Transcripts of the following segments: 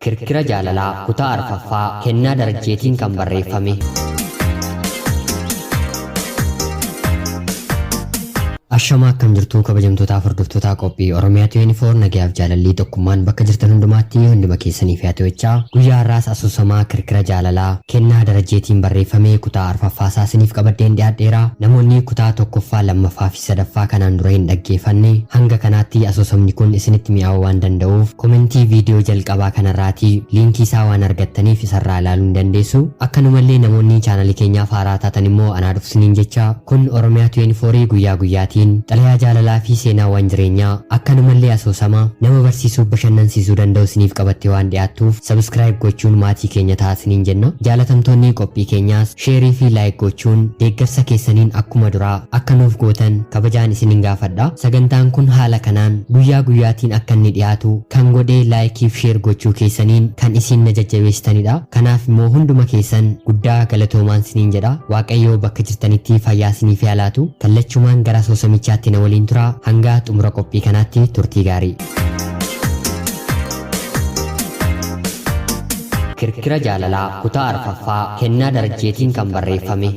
Kirkira Jaalalaa Kutaa Arfaffaa Kennaa Darajjeetiin kan barreeffame. Ashamaa akkam jirtuu kabajamtootaa hordoftoota qophii Oromiyaa 24 nagayaaf jaalallii tokkummaan bakka jirtan hundumaatti hunduma keessaniif haa ta'u guyyaa har'aas asoosamaa Kirkira Jaalalaa Kennaa Darajjeetiin barreeffame kutaa arfaffaa isaa isiniif qabadheen dhiyaadheera. Namoonni kutaa tokkoffaa, lammaffaa fi sadaffaa kanaan dura hin dhaggeeffanne hanga kanaatti asoosamni kun isinitti mi'aawuu waan danda'uuf komentii viidiyoo jalqabaa kanarraatii liinkii isaa waan argattaniif isarraa ilaaluu ni dandeessu. Akkanumallee namoonni chaanalii keenyaaf haaraa taatan immoo anaa dhufu isiniin jecha kun Oromiyaa 24 guyyaa guyyaatiin xalayaa jaalalaa fi seenaawwan jireenyaa akkanumallee asoosama nama barsiisuuf bashannansiisuu danda'u isiniif qabattee waan dhiyaattuuf subscribe gochuun maatii keenya ta'aa isiniin jenna. Jaalatamtoonni qophii keenyaas sheerii fi like gochuun deeggarsa keessaniin akkuma duraa akka nuuf gootan kabajaan isinin gaafadha. Sagantaan kun haala kanaan guyyaa guyyaatiin akka inni dhiyaatu kan godhe like fi share gochuu keessaniin kan isiin na jajjabeessitanidha. Kanaaf immoo hunduma keessan guddaa galatoomaan isiniin jedha. Waaqayyo bakka jirtanitti fayyaa isiniif haa laatu. Kallachumaan gara asoosamichaatti na waliin turaa. Hanga xumura qophii kanaatti turtii gaarii. Kirkira Jaalalaa Kutaa Arfaffaa Kennaa Darajjeetiin kan barreeffame.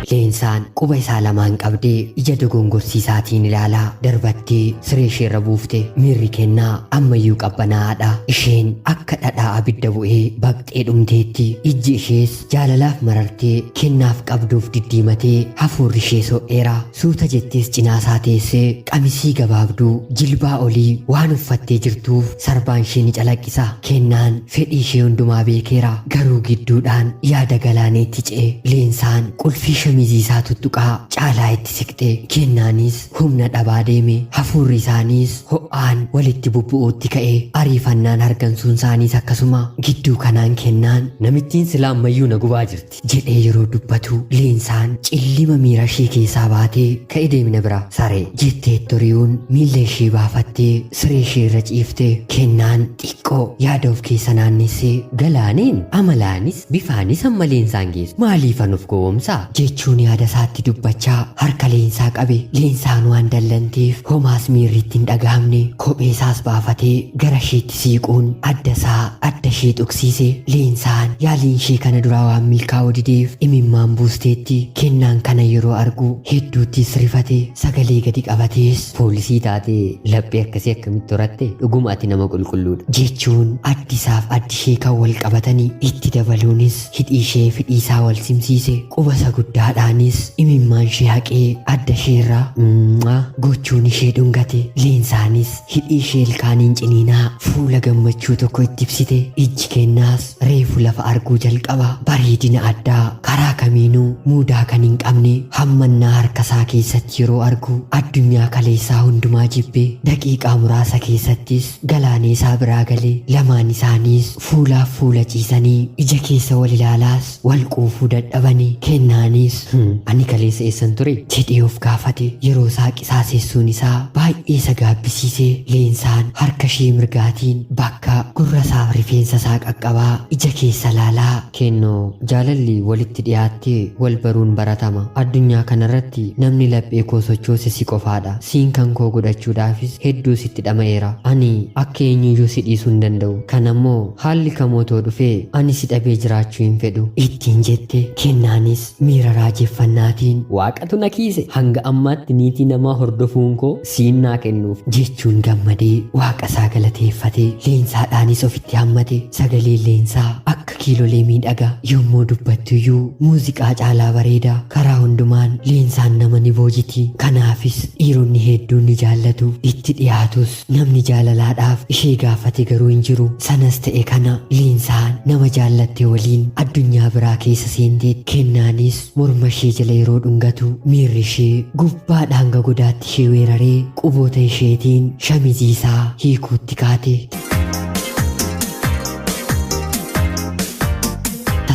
Leensaan quba isaa lamaan qabdee ija dogongorsiisaatiin ilaalaa darbattee siree ishee irra buufte. Miirri Kennaa ammayyuu qabbanaa'aadha. Isheen akka dhadhaa abidda bu'ee baqxee dhumteetti. Ijji ishees jaalalaaf marartee Kennaaf qabduuf diddiimatee hafuurri ishee so'eera. Suuta jettees cinaa isaa teessee qamisii gabaabduu jilbaa olii waan uffattee jirtuuf sarbaan ishee ni calaqqisa. Kennaan fedhii ishee hundumaa beekeera. Garuu gidduudhaan yaada Galaaneetti ce'e. Leensaan qulfii shamizii isaa tuttuqaa Caalaa itti siqxe. Kennaanis humna dhabaa deeme. Hafuurri isaaniis ho'aan walitti bubbu'uutti ka'e. Ariifannaan hargansuun isaaniis akkasuma. Gidduu kanaan Kennaan. Namittiin silaa ammayyuu na gubaa jirti. Jedhee yeroo dubbatu Leensaan cillima miira ishee keessaa baatee ka'i deemi na biraa saree jettee itti ori'uun miilla ishee baafattee siree ishee irra ciifte. Kennaan xiqqoo yaada of keessa naannessee Galaaneen amalaanis bifaanis amma Leensaan geessu maaliifan of gowwomsaa jechuun yaada isaatti dubbachaa harka Leensaa qabe. Leensaan waan dallanteef homaas miirri itti hin dhagahamne. Kophee isaas baafatee gara isheetti siiquun adda isaa adda ishee tuqsiise. Leensaan yaaliin ishee kana duraa waan milkaa'uu dideef imimmaan buusteetti. Kennaan kana yeroo argu hedduuttis rifate. Sagalee gadi qabatees. Poolisii taatee laphee akkasii akkamitti horatte? Dhuguma ati nama qulqulluudha. Jechuun addi isaaf addi ishee kan wal qabatani. Itti dabaluunis hidhii ishee fi hidhii isaa wal simsiise. Quba isa guddaadhaanis imimmaan ishee haqee adda ishee irra mwah gochuun ishee dhungate. Leensaanis Hidhii ishee ilkaaniin ciniinaa fuula gammachuu tokko itti ibsite. Ijji Kennaas reefu lafa arguu jalqaba. Bareedina addaa karaa kamiinuu muudaa kan hin qabne hammannaa harkasaa keessatti yeroo argu addunyaa kaleessaa hundumaa jibbe. Daqiiqaa muraasa keessattis Galaaneesaa biraa gale. Lamaan isaaniis fuulaaf fuula ciisanii ija keessa wal ilaalaas wal quufuu dadhabani. Kennaanis, Hum, ani kaleessa eessan ture? jedhee of gaafate. Yeroo isaa qisaaseessuun isaa baay'ee isa gaabbisiise. Leensaan harka ishee mirgaatiin bakka gurra isaaf rifeensa isaa qaqqabaa ija keessa laalaa. Kennoo, jaalalli walitti dhiyaattee wal baruun baratama. Addunyaa kanarratti namni laphee koo sochoose si qofaadha. Siin kan koo godhachuudhaafis hedduu sitti dhama'eera. Ani akka eenyuyyuu si dhiisuu hin danda'u. Kana immoo haalli kam otoo dhufee ani si dhabee jiraachuu hin fedhu. Ittiin jette. Kennaanis miira raajeffannaatiin. Waaqatu na kiise! Hanga ammaatti niitii namaa hordofuun koo siin naa kennuuf. Jechuun gammadee waaqa isaa galateeffate. Leensaadhaanis ofitti hammate. Sagaleen Leensaa akka kiilolee miidhaga. Yommuu dubbattu iyyuu muuziqaa caalaa bareeda. Karaa hundumaan Leensaan nama ni boojiti. Kanaafis dhiironni hedduun ni jaallatu. Itti dhiyaatus. Namni jaalalaadhaaf ishee gaafate garuu hin jiru. Sanas ta'e kana Leensaan nama jaallatte waliin addunyaa biraa keessa seenteetti. Kennaanis morma ishee jala yeroo dhungatu miirri ishee gubbaadha hanga godaatti ishee weeraree quboota isheetiin shamizii isaa hiikuutti kaate.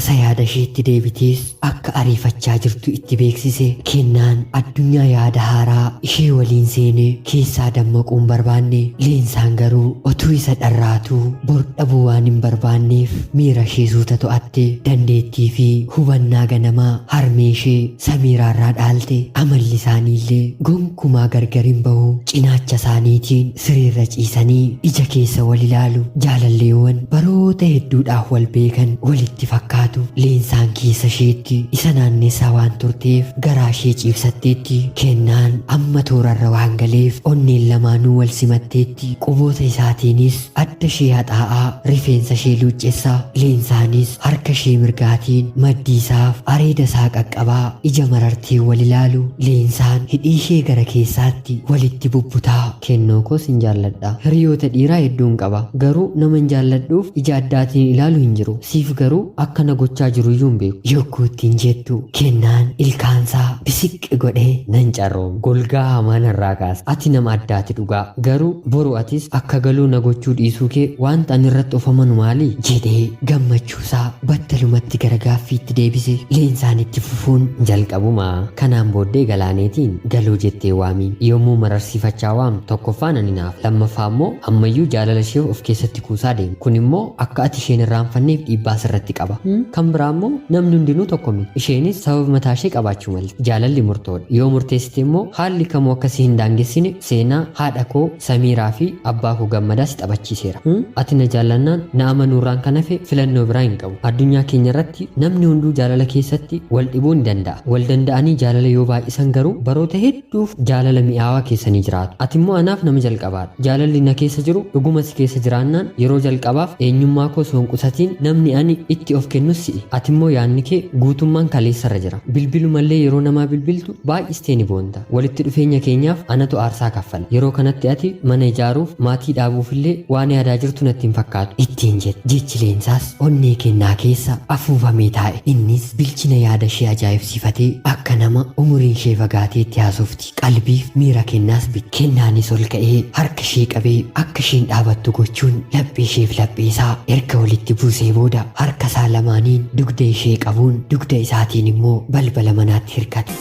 Tasa yaada isheetti deebitees akka ariifachaa jirtu itti beeksise. Kennaan addunyaa yaada haaraa ishee waliin seene keessaa dammaquu hin barbaanne. Leensaan garuu otuu isa dharraatuu bor dhabuu waan hin barbaanneef miira ishee suuta to'atte. Dandeettii fi hubannaa ganamaa harmee ishee Samiiraarraa dhaalte. Amalli isaaniillee gonkumaa gargar hin bahu. Cinaacha isaaniitiin sireerra ciisanii ija keessa wal ilaalu. Jaalalleewwan baroota hedduudhaaf wal beekan walitti fakkaatu. Leensaan keessa isheetti isa naannessaa waan turteef garaa ishee ciibsatteetti. Kennaan amma toorarra waan galeef onneen lamaanuu wal simatteetti. Quboota isaatiinis adda ishee haxaa'aa rifeensa ishee luuccessa. Leensaanis harka ishee mirgaatiin maddii isaaf areeda isaa qaqqabaa ija mararteen wal ilaalu. Leensaan hidhii ishee gara keessaatti walitti bubbutaa. Kennoo koo sin jaalladha. Hiriyoota dhiiraa hedduun qaba. Garuu naman jaalladhuuf ija addaatiin ilaalu hin jiru. Siif garuu akka na gochaa jiruyyuu hin beeku. Yogguu ittiin jettu Kennaan ilkaansaa bisiqqi godhee. Nan carroome. Golgaa hamaa narraa kaase. Ati nama addaati dhugaa. Garuu boru atis akka galuu na gochuu dhiisuu kee waanta ani irratti of amanu maali? Jedhee gammachuusaa battalumatti gara gaaffiitti deebise. Leensaan itti fufuun. Jalqabuma kanaan booddee Galaaneetiin Galoo jettee waamiin. Yommuu mararsiifachaa waamtu tokkoffaa nan hinaafa. Lammaffaa immoo ammayyuu jaalala isheef of keessatti kuusaa deema. Kun immoo akka ati ishee hin irraanfanneef dhiibbaa sirratti qaba. Kan biraa immoo namni hundinuu tokko miti. Isheenis sababa mataa ishee qabaachuu malti. Jaalalli murtoodha. Yoo murteessite immoo haalli kamuu akka si hin daangessine seenaa haadha koo Samiiraa fi abbaa koo Gammadaa si taphachiiseera. Ati na jaallannaan na amanuurraan kan hafe filannoo biraa hin qabu. Addunyaa keenya irratti namni hunduu jaalala keessatti wal dhibuu ni danda'a. Wal danda'anii jaalala yoo baay'isan garuu baroota hedduuf jaalala mi'aawaa keessa ni jiraatu. Ati immoo anaaf nama jalqabaadha. Jaalalli na keessa jiru dhuguma si keessa jiraannaan yeroo jalqabaaf eenyummaa koo osoo hin qusatiin namni ani itti of kennus si'i. Ati immoo yaadni kee guutummaan kaleessarra jira. Bilbilumallee yeroo namaa bilbiltu baay'istee ni boonta. Walitti dhufeenya keenyaaf anatu aarsaa kaffala. Yeroo kanatti ati mana ijaaruuf, maatii dhaabuufillee waan yaadaa jirtu natti hin fakkaatu. Ittiin jette. Jechi Leensaas onnee Kennaa keessa afuufamee taa'e. Innis bilchina yaada ishee ajaa'ibsiifatee akka nama umuriin ishee fagaateetti haasofti. Qalbiif miira Kennaas bite. Kennaanis ol ka'ee harka ishee qabee akka isheen dhaabattu gochuun laphee isheef laphee isaa erga walitti buusee booda harka isaa lamaaniin dugda ishee qabuun dugda isaatiin immoo balbala manaatti hirkate.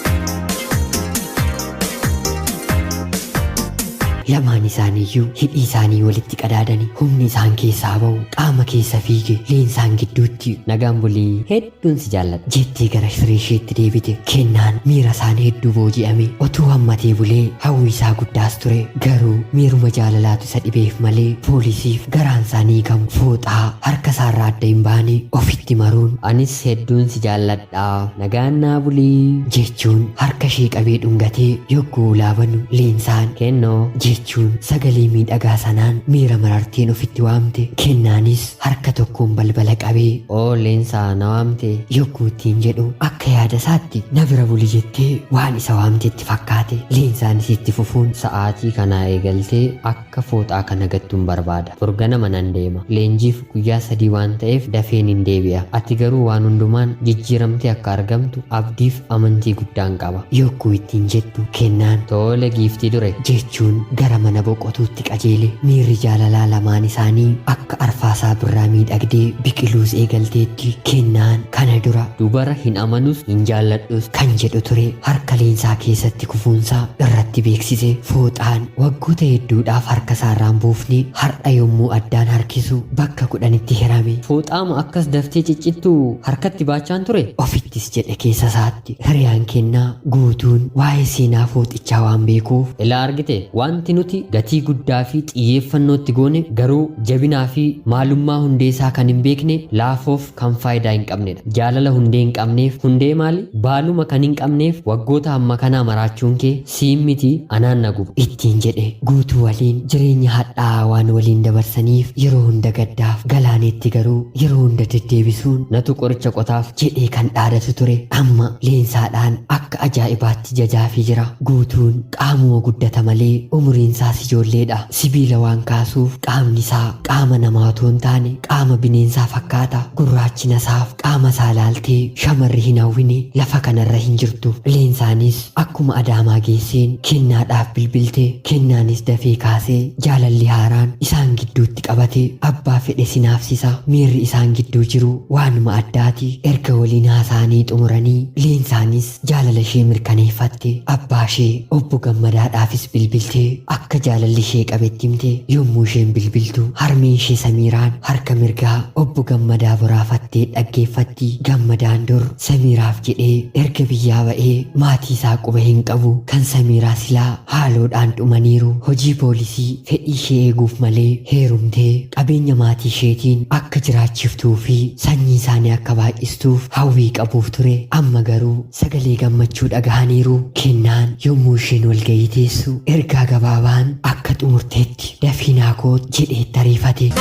Lamaan isaaniiyyuu hidhii isaanii walitti qadaadani humni isaan keessaa ba'u qaama keessa fiige Leensaan gidduutti nagaan bulii hedduun si jaalladha jettee gara siree isheetti deebite. Kennaan miira isaan hedduu booji'ame otuu hammatee bulee hawwii isaa guddaas ture. Garuu miiruma jaalalaatu isa dhibeef malee poolisiif garaan isaa ni gamu. Fooxaa harka isaarraa adda hin baane ofitti maruun anis hedduun si jaalladha nagaan naa bulii jechuun harka ishee qabee dhungatee yogguu ulaa banu Leensaan Kennoo jechuun sagalee miidhagaa sanaan miira mararteen ofitti waamte. Kennaanis harka tokkoon balbala qabee Oo Leensaa na waamte yogguu ittiin jedhu akka yaada isaatti na bira buli jettee waan isa waamte itti fakkaate. Leensaanis itti fufuun sa'aatii kanaa eegaltee akka fooxaa kana gattun barbaada. Bor ganama nan deema. Leenjiif guyyaa 3 waan ta'eef dafeenin deebi'a. Ati garuu waan hundumaan jijjiiramtee akka argamtu abdiif amantii guddaan qaba. Yogguu ittiin jettu Kennaan. Tole giiftii dure. Jechuun gara mana boqotuutti qajeele. Miirri jaalalaa lamaan isaanii akka arfaasaa birraa miidhagdee biqiluus eegalteetti. Kennaan kana dura. Dubara hin amanus hin jaalladhus. Kan jedhu ture. Harka Leensaa keessatti kufuunsaa irratti beeksise. Fooxaan waggoota hedduudhaaf harkasaarraa hin buufne har'a yommuu addaan harkisu bakka kudhanitti hirame. Fooxaama akkas daftee ciccittu harkatti baachaan ture? Ofittis jedhe keessasaatti. Hiriyaan Kennaa, Guutuun waa'ee seenaa fooxichaa waan beekuuf. Ilaa argite? Wanti nuti gatii guddaa fi xiyyeeffannoo itti goone garuu jabinaa fi maalummaa hundeesaa kan hin beekne laafoof kan faayidaa hin qabnedha. Jaalala hundee hin qabneef, hundee maali? Baaluma kan hin qabneef waggoota hamma kanaa maraachuun kee siin miti anaan na guba. Ittiin jedhe. Guutuu waliin jireenya hadhaa'aa waan waliin dabarsaniif yeroo hunda gaddaaf Galaaneetti garuu yeroo hunda deddeebisuun natu qoricha qotaaf jedhee kan dhaadatu ture. Amma Leensaadhaan akka ajaa'ibaatti jajaafii jira. Guutuun qaamuma guddata malee umuriin. Umuriin isaas ijoolleedha. Sibiila waan kaasuuf qaamni isaa qaama namaa otoo hin taane qaama bineensaa fakkaata. Gurraachina isaaf qaama isaa ilaaltee shamarri hin hawwine lafa kanarra hin jirtu. Leensaanis akkuma Adaamaa geesseen Kennaadhaaf bilbilte. Kennaanis dafee kaasee jaalalli haaraan isaan gidduutti qabate abbaa fedhe si naafsisa. Miirri isaan gidduu jiru waanuma addaati. Erga waliin haasa'anii xumuranii Leensaanis jaalala ishee mirkaneeffatte. Abbaa ishee obbo Gammadaadhaafis bilbiltee akka jaalalli ishee qabe itti himte. Yommuu isheen bilbiltu harmeen ishee Samiiraan harka mirgaa obbo Gammadaa boraafattee dhaggeeffatti. Gammadaan dur Samiiraaf jedhee erga biyyaa ba'ee maatii isaa quba hin qabu. Kan Samiiraa silaa haaloodhaan dhumaniiru. Hojii poolisii fedhii ishee eeguuf malee heerumtee qabeenya maatii isheetiin akka jiraachiftuu fi sanyii isaanii akka baay'istuuf hawwii qabuuf ture. Amma garuu sagalee gammachuu dhagahaniiru. Kennaan yommuu isheen walga'ii teessu ergaa gabaabaan akka xumurteetti dafii naa koot jedhee itti ariifate.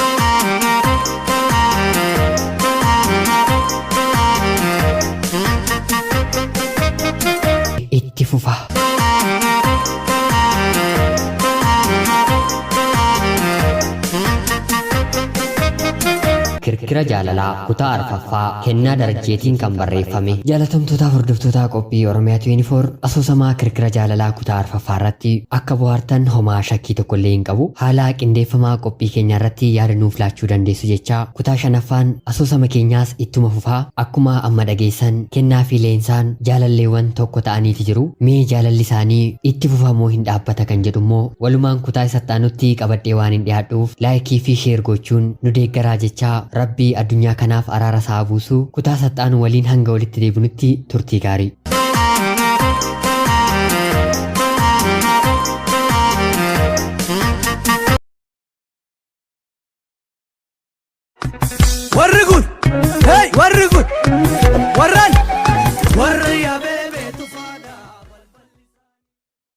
Itti fufa. Kirkira Jaalalaa Kutaa Arfaffaa Kennaa Darajjeetiin kan barreeffame. Jaalatamtootaaf hordoftootaa qophii Oromiyaa 24 asoosamaa Kirkira Jaalalaa kutaa arfaffaa irratti akka bohaartan homaa shakkii tokko illee hin qabu. Haala qindeeffamaa qophii keenyaa irratti yaada nuuf laachuu dandeessu jechaa kutaa shanaffaan asoosama keenyaas ittuma fufaa. Akkuma amma dhageessan Kennaa fi Leensaan jaalalleewwan tokko ta'aniiti jiru. Mee jaalalli isaanii itti fufa moo hin dhaabbata kan jedhu immoo walumaan kutaa isa itti aanutti qabadhee waanin dhiyaadhuuf like fi share gochuun nu deeggaraa jechaa Rabbi addunyaa kanaaf araara isaa haa buusu. Kutaa isa itti aanu waliin hanga walitti deebinutti turtii gaarii. Warri kun, hey, warri kun.